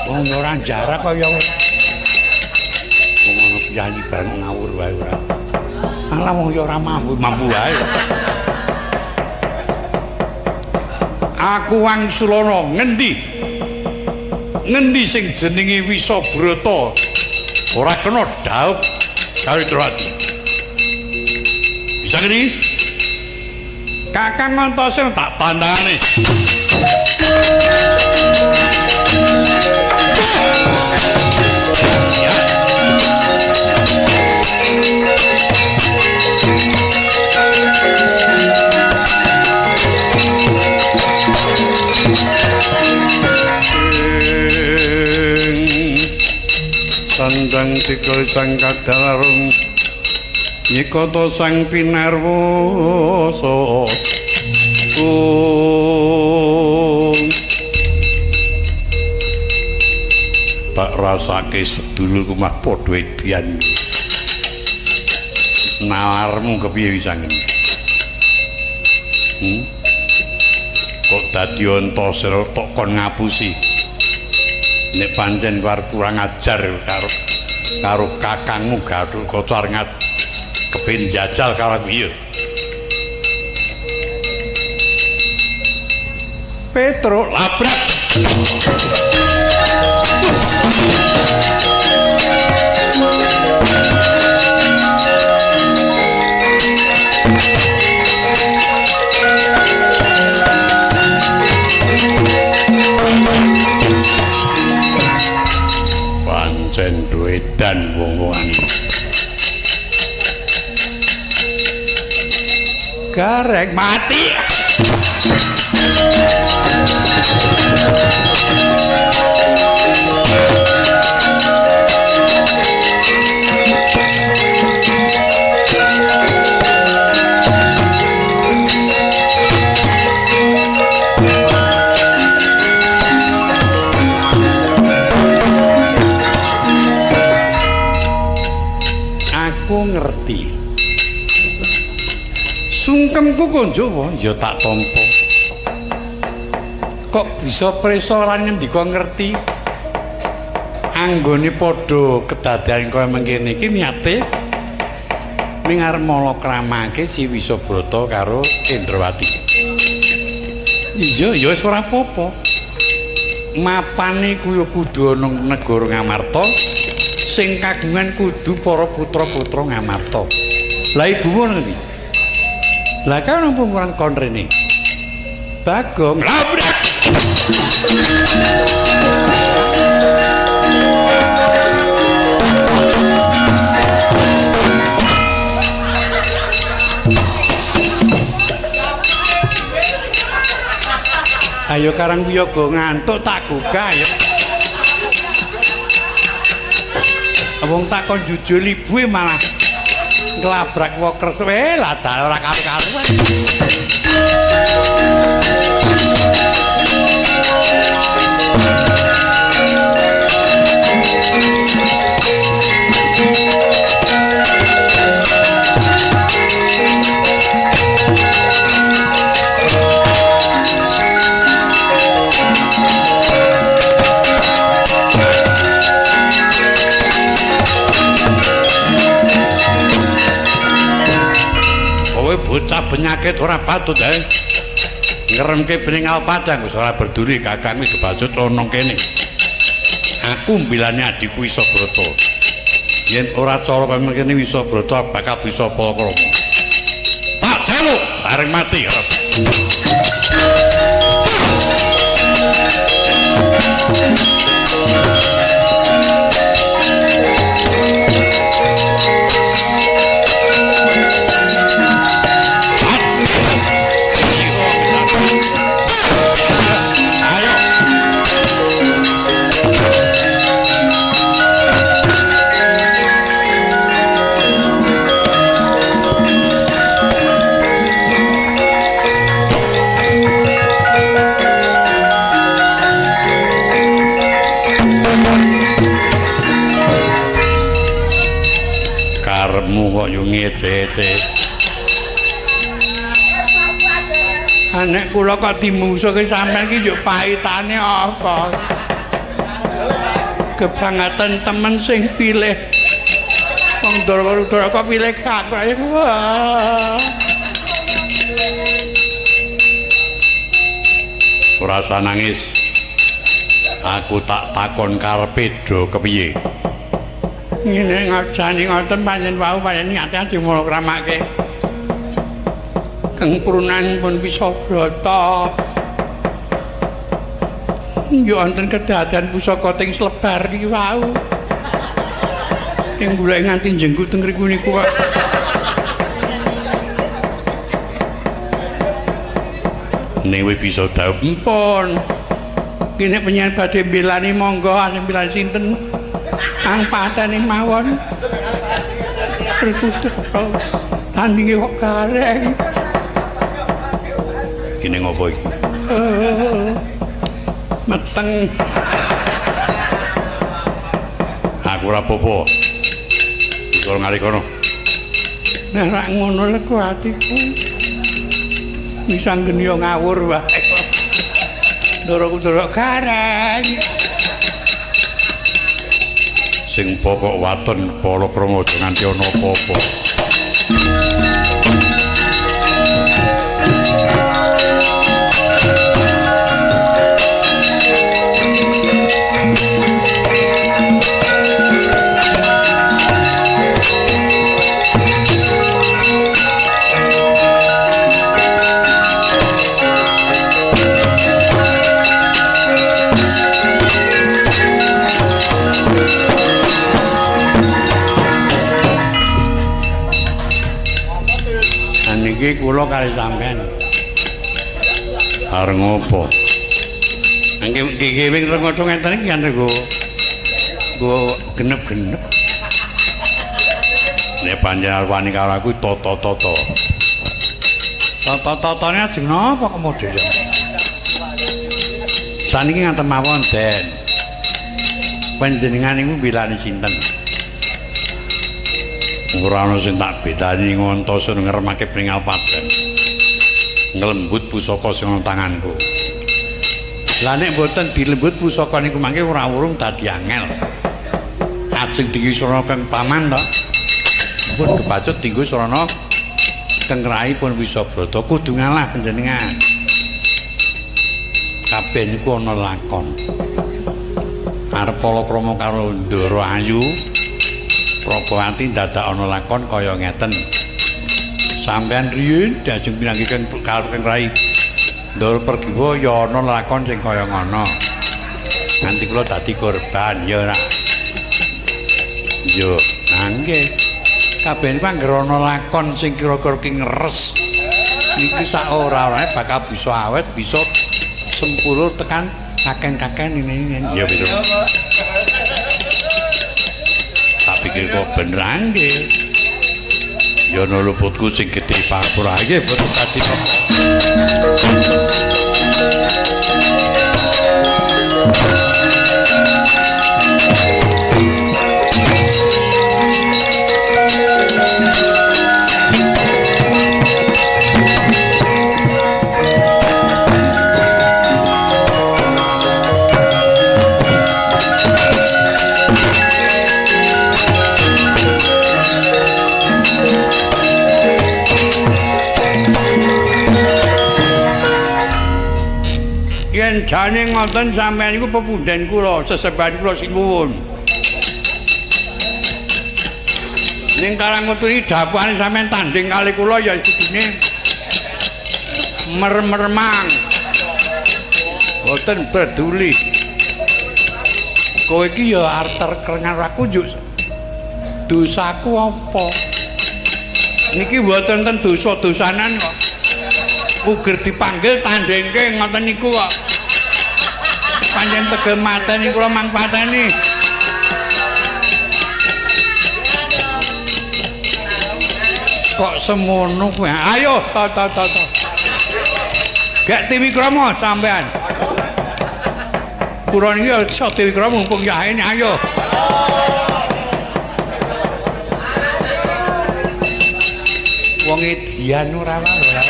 Wong ora jarak kaya wong ana piyayi bareng ngawur wae ora. Alah wong ya ora mampu, mampu wae. Aku Wangsulana ngendi? Ngendi sing jenenge Wisabrata? Ora kena dhaup karo Drowati. Bisa ngene? Kakang Antasena tak tandane. Ya. Sindang tikul sang kadalarung nyikata sang pinarwa tak rasake sedulurku mah padha edian. Nalarmu kepiye wisangen? Kok dadi Antasena tok kon ngapusi? Nek pancen war kurang ajar karo kakangmu Gathotkaca arep kepin jajal karo aku iya. Petro labrak. Pancen duwedan wong-wongane. Gareng mati. Aku ngerti. Sungkemku konjo ya tak tampa. Kok bisa prisa lan ngendika ngerti? Anggone padha kedadean kaya mengkene iki niate ning arep malakramake si Wisabrata karo Indrawati. Iya, ya wis ora apa-apa. Mapane kuwi kudu ana negara Ngamarta sing kagungan kudu para putra-putra Ngamarta. Lah ibumu nang ndi? Lah kan nang pumuran kon rene. Bagong labrak. Ayo karang wiyaga ngantuk tak gugah ya. Wong takon jujur ibuke malah nglabrak wokres. Lah ora karu-karuan. Bocah penyakit ora patut ngeremke bening alpadang wis ora berduri kakang wis kebacut ana kene. Aku mbilane adikku Wisabrata. Yen ora cara kaya mengkene Wisabrata bakal bisa palakrama. Tak jaluk bareng mati. Karepmu kok yo ngece-ece. Anek kula kok dimusuhke sampean iki yo pahitane apa? Kebangetan temen sing pilih. Wong Ndara kok pilih aku. Ora usah nangis. Aku tak takon karepe do kepiye. Ngene ngajani ngoten pancen wau pancen niate aja mulakramake. Keng prunan pun Wisabrata. Yo wonten kedadean pusaka ting slebar iki wau. Ing golek nganti jenggut teng ngriku niku kok. Ning wis bisa dhawuh empun. Kene penyen badhe mbelani monggo asing mbelani sinten? Ang pateni mawon. Werkudara tandinge kok gareng. Kene ngopo iki? Meteng. Aku ora apa-apa. Iso ngalih kono. Nek ora ngono lego atiku. Wis anggene yo ngawur wae. Ndoro Kudara gareng. Sing pokok waton palakrama aja nganti ana apa-apa. Niki kula kali sampean. Arep ngopo? Nggih nggih wing rengoco ngenten iki kan nggo genep-genep. Nek panjenengan wani karo aku tata-tata. Tata-tatane ajeng napa kok model? Saniki ngaten mawon, Den. Panjenengan niku bilane sinten? Ora ana sing tak bedani ngontos ngremake pringal padang. Nglembut pusaka sing ana tanganku. Lah nek mboten dilembut pusaka niku mangke ora urung dadi angel. Ajeng dinggo sarana kang paman to. Pun kebacut dinggo sarana kang rai pun Wisabrata kudu ngalah panjenengan. Kabeh niku ana lakon. Arep palakrama karo Ndara Ayu Prabawati dadak ana lakon kaya ngeten. Sampeyan riyin diajeng pinanggih karo kang rai Ndara Pergiwa ya ana lakon sing kaya ngono. Nganti kula dadi korban ya ora. Yo, nggih. Kabeh niku anggere ana lakon sing kira-kira ki ngres. Niki sak ora-orane bakal bisa awet, bisa sempurna tekan kaken-kaken ini. Ya betul. Tak pikir kok bener nggih. Ya ana luputku sing gedhe pangapura nggih boten dadi kok. Yen jane ngoten sampeyan niku pepundhen kula, sesebahan kula sinuwun. Ning Karangkutu iki dapukane sampeyan tanding kali kula ya kudune merem-meremang. Mboten peduli. Kowe iki ya arep terkrengan aku njuk dosaku apa? Niki mboten ten dosa-dosanan kok. Uger dipanggil tandingke ngoten niku kok. Pancen tegel mateni kula mang pateni. Kok semono kuwi? Ayo to to to to. Gek Tiwikrama sampean. Kula niki iso Tiwikrama mumpung yahene ayo. Wong edian ora ora.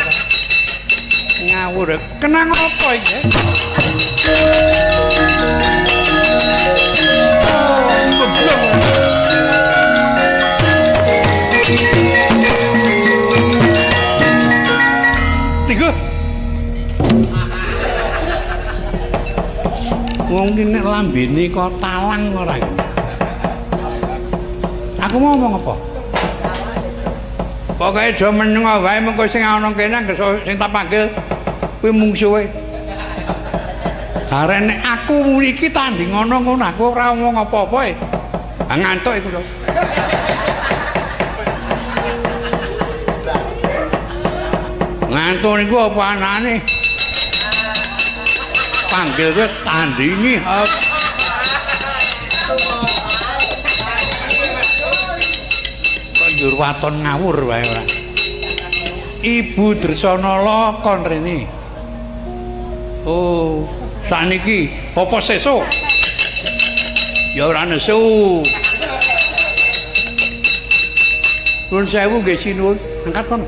Ngawur. Kenang apa iki? Tiga. Wong ki nek lambene kok talang ora iki. Aku mau ngomong apa? Pokoke aja meneng wae mengko sing ana kene sing tak panggil kuwi mungsuhe. Arek nek aku muni iki tanding ana ngono aku ora ngomong apa-apa e. Ah ngantuk iku to. Ngantuk niku apa anane? Panggil kowe tandingi. Njur waton ngawur wae ora. Ibu Dresanala kon rene. Oh, sakniki apa sesuk? Ya ora nesu. Nuwun sewu nggih sinuwun, angkat kono.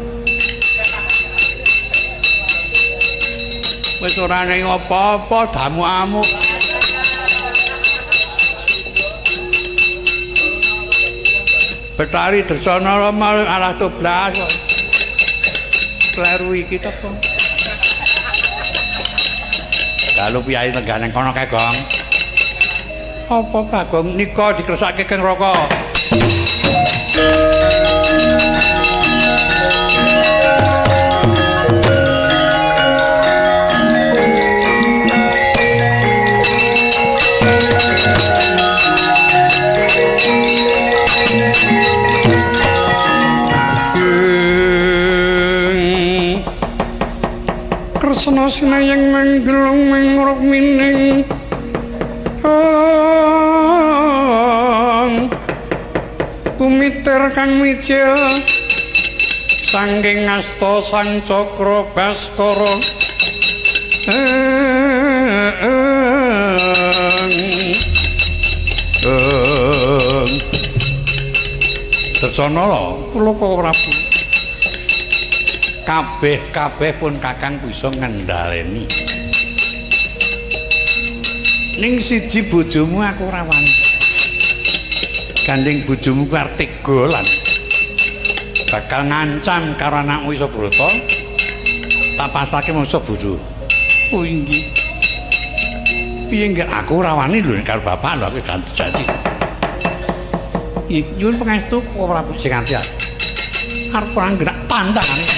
Wis ora ning apa-apa damu-amuk. Betari Dresanala malah arah toblas. Kleru iki to, Bang. Dalu piyai lenggah nang kono kae, Gong. Apa Bagong nika dikresake keng Raka? Kresna sinayang manggelung mangruk mining kumiter kang mijil sangking asta sang cakra baskara. Dresanala kula Bapak Prabu kabeh-kabeh pun kakang bisa ngendhaleni. Ning siji bojomu aku ora wani. Gandeng bojomu kuwi arep tega lan bakal ngancam karo anakmu Isabrata. Tak pasake mangsa bojo. Oh inggih. Piye nggih aku ora wani lho karo bapak lho aku ganti janji. Nyuwun pangestu Prabu sing nganti arep ora gerak tantangane.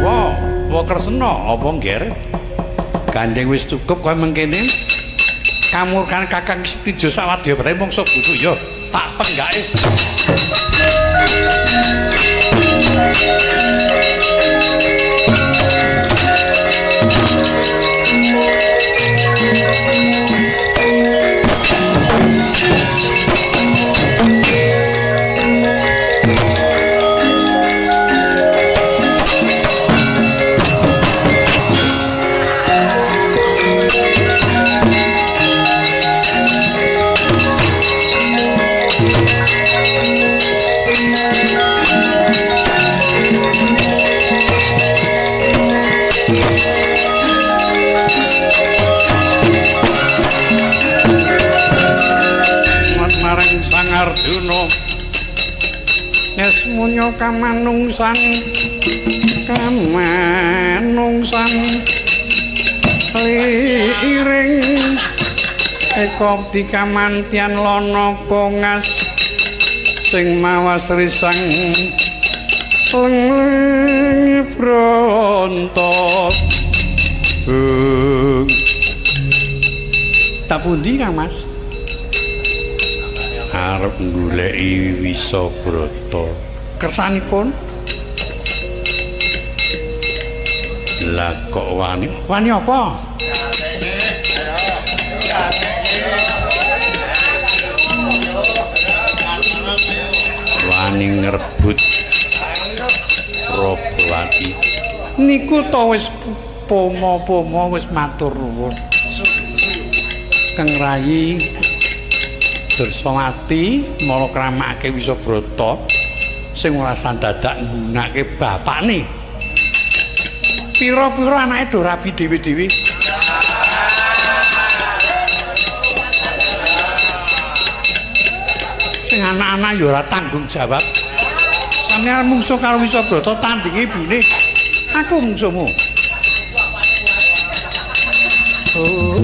Wah, wa Kresna apa ngger? Gandeng wis cukup kowe mengkene. Kamurkan Kakang Setijo sawadya berarti mangsa bojo ya tak penggake. Arjuna nesmunya kamanungsan kamanungsan liring eko dikamantian lana kongas sing mawas risang leng bronto. Tak pundi Kang Mas? Arep goleki Wisabrata. Kersanipun? Lah kok wani? Wani apa? Wani ngrebut Probowati. Niku to wis pomo-pomo wis matur nuwun. Kang Rayi Dresanawati mala kramake Wisabrata sing ora sandadak nggunake bapakne. Pira-pira anake do rabi dhewe-dhewe. Sing anak-anak ya ora tanggung jawab. Sampeyan mungsuh karo Wisabrata tandinge ibune. Aku mungsuhmu. Oh.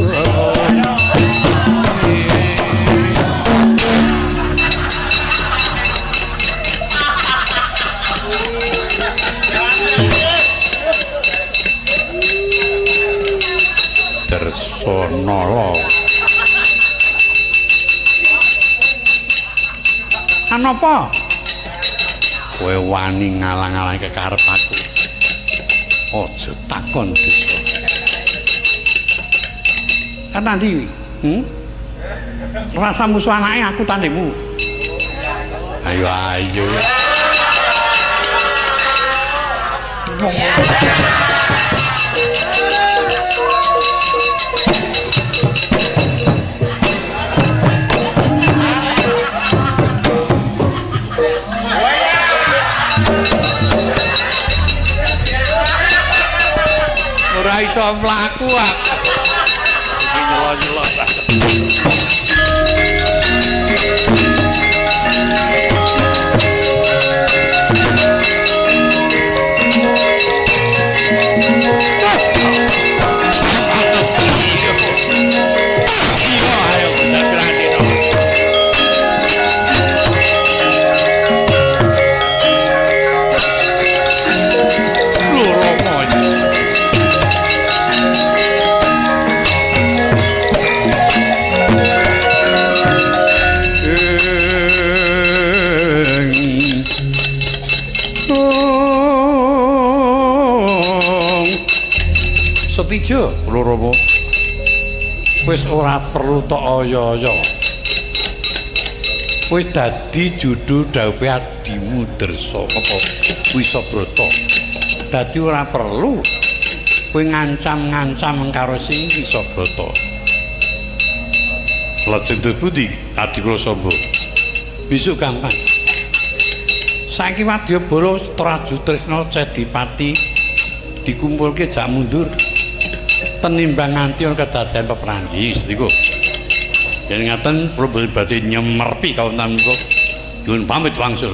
Dresanala. Anapa? Kowe wani ngalang-alangi kekarep aku. Aja takon dosa. Kan nanti, Rasa musuh anake aku tandingmu. Ayo ayo. Ora iso mlaku aku. Iki nyelo-nyelo. Setijo loro wis ora perlu tok oyo-oyo, wis dadi judul dhawuhe adimu Drsa apa Wisabrata. Dadi ora perlu kowe ngancam-ngancam karo sing Wisabrata. Lajeng pundi adi kula samba? Besok gampang. Saiki wadyabala Traju Tresna Cedipati dikumpulke jak mundur. Tenimbang nganti ana kedadean peperangan. Iki niku. Yen ngaten kula badhe nyemerpi kawonten menika. Nyuwun pamit wangsul.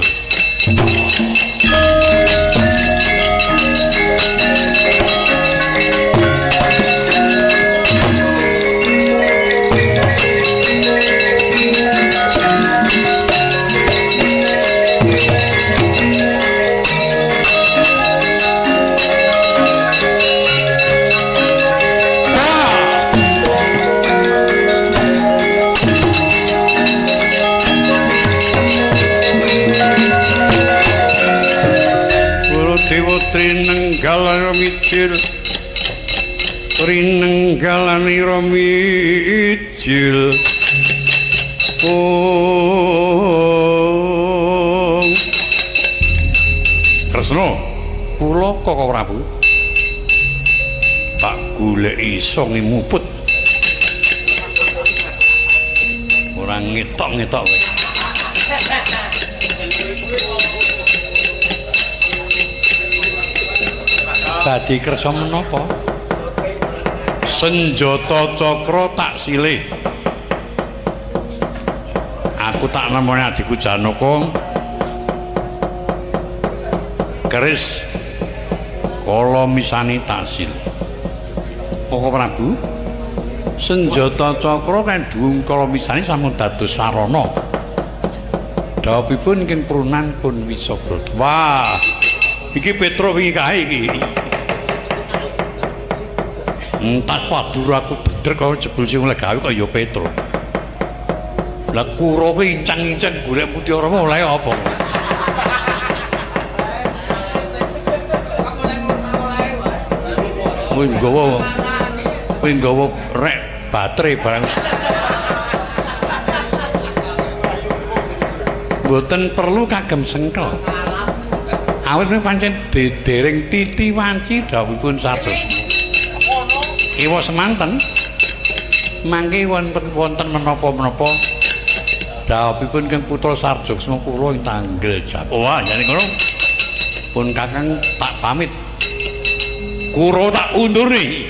Trinenggalanira mijil Ong Kresna kula Koko Prabu tak goleki iso ngimuput ora ngetok-ngetok kowe. Badhe kersa menapa? Senjata cakra tak silih. Aku tak nemoni adikku Janaka. Keris kala misani tak silih. Koko Prabu, senjata cakra kan dhuwung kala misani sampun dados sarana. Dhawuhipun ing prunan pun Wisabrata. Wah, iki Petro wingi kae iki. Entas padura aku bedrek kok jebul sing oleh gawe kok ya Petro. Lah kurawe incang-incang golek mutiara oleh apa? Kuwi nggawa rek baterai barang. Mboten perlu kagem sengkel. Awit pancen dereng titi wanci dhawuhipun Sarjana. Ewa semanten mangke wonten menapa-menapa dhawuhipun Kang Putra Sarjoksma kula ing tanggel jawab. Wah, jane ngono. Pun Kakang tak pamit. Kura tak undurne.